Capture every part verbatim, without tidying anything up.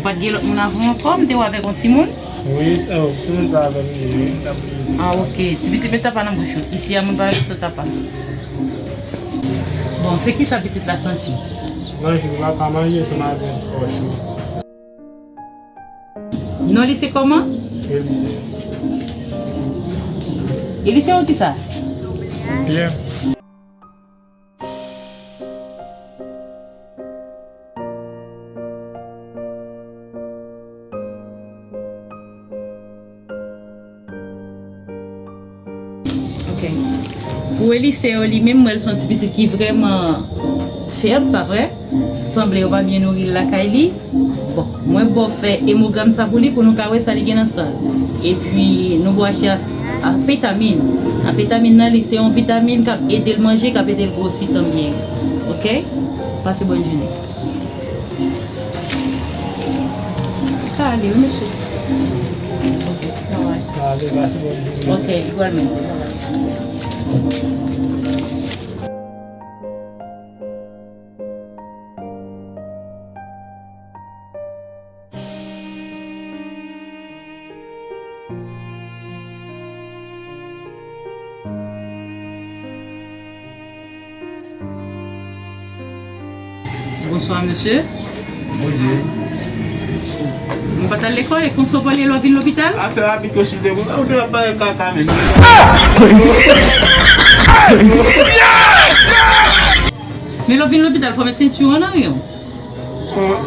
Ou pa t gen lòt moun avè w ankò? M te wè avèk yon timoun. Wi, oh, timoun sa avè m li ye, wi, m t ap ri. Ah, ok. Ti pitit met tapa nan bouch ou. Isi a, moun pa mete san tapa. Bon, se kisa pitit la santi? Manje, m pa ka manje, se maladi an ti kòchon. Non li se kòman? Elise. Elise ou kisa? Byen. Ok. Pou Eliseo li menm, m wè l se yon ti pitit ki vrèman fèb, pa vre? Sanble yo pa byen nouri l lakay li. Bon, mwen ba w fè emogram sa pou li pou nou ka wè sa li gen nan san l. Epi nou ba w achte a, a petamin. A petamin nan li se yon vitamin k ap ede l manje, k ap ede l gwosi tan byen. Ok? Pase bòn jounen. Ou ka ale wi mesye. Ok, travay. Ka ale, pase bòn jounen. Ok, igwalman. Bonswa mesye. Bonjou. Mwen pa t al lekòl, e konsa w pale lè w vin lopital? Afè rapid konsilte mwen, ou te ap pale kaka menm. Men lè w vin lopital, fò w met senti w an anyen w. Bon.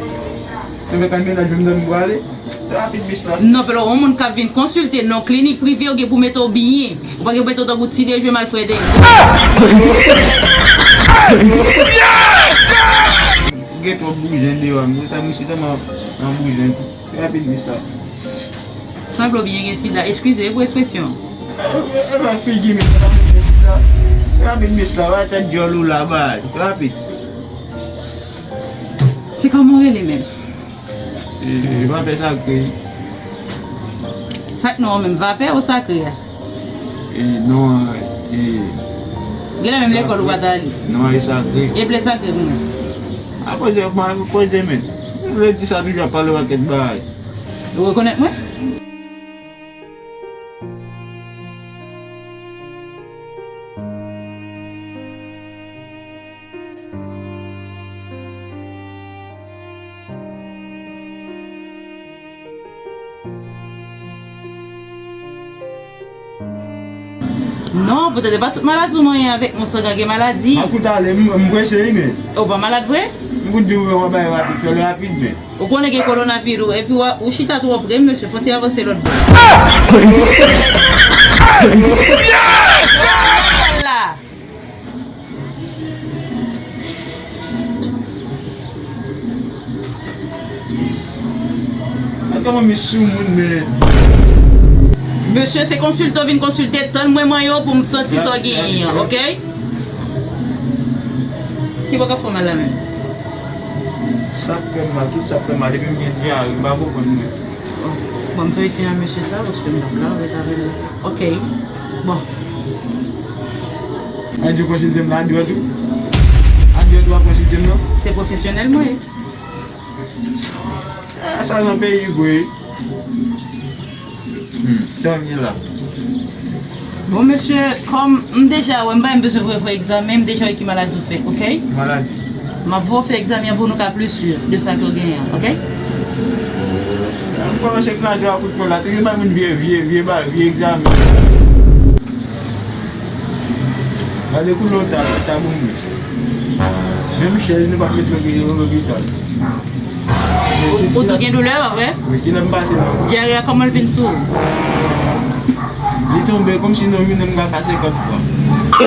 Mwen met an mennaj menm jan m prale. Rapid bis la. Non, pelo, yon moun k ap vin konsilte nan klinik prive, yo gen pou mete w byen. Ou pa gen pou mete w tankou ti dejwe malfrede. Gen twòp bouzen deyò a, misye ta, misye tèlman an bouzen tou. Rapid bis la. Sanble w byen gen sida. Eskize pou ekspresyon. E, e, e, figi misye ta, misye gen sida. Rapid bis la, wè tèt djòl ou la, bay. Rapid. Se kòman w rele menm? E, vapè sakre. Sa k non an menm, vapè ou sakre a? E, non an, e, genlè menm lekòl ou pa t ale. Non an, e sakre. E ble sakre pou mwen. A poze, a poze men. Ou vle di sa toujou ap pale yon pakèt bagay. Ou rekonèt mwen? Non, poutèt e pa tout maladi w manyen avèk non, sangan gen maladi. M ap fout ale, m, m prese wi, men. Ou pa malad vre? M fout di w, w ap bay rapid, fè l rapid, men. Ou konnen gen kowonavirou, epi w, ou chita twò pre, mesye, fò w ti avanse lòt bò. La. Gad kòman mi sou moun, men. Mesye, se konsilte w vin konsilte, tann mwen manyen w pou m santi sa w genyen an, ok? Ki bò k ap fè w mal la menm? Sa k fè m mal, tout sa k fè m mal, depi m gen dyare, m pa konprann mwen. Bon, m fè vit fini ak mesye sa, paske m pa ka ret avè l la. Ok. Bon. An di w konsilte m la, an di w tou? An di w tou w ap konsilte m non? Se pwofesyonèl mwen ye. Ah, sa nan peyi vre. Hmm, dòmi la. Bon, mesye, kòm m deja wè, m pa menm bezwen voye fè egzamen, m deja wè ki maladi w fè, ok? Maladi. M ap voye w fè egzamen an pou nou ka pli si de sa ke w genyen an, ok? M kòmanse kraze ak kout pwen la, toujou bay moun vye, vye, vye ba, vye egzamen. Gade koulè w ta, ta bon, mesye. Menm chèz, nou pa mete l nan lopital. Ou, ou tou gen doulè, pa vre? Wi, kilè m pase nan. Dyare a, kòman l vin sou ou? Li tonbe kòmsi nan yon minit m ka kase kòd pran.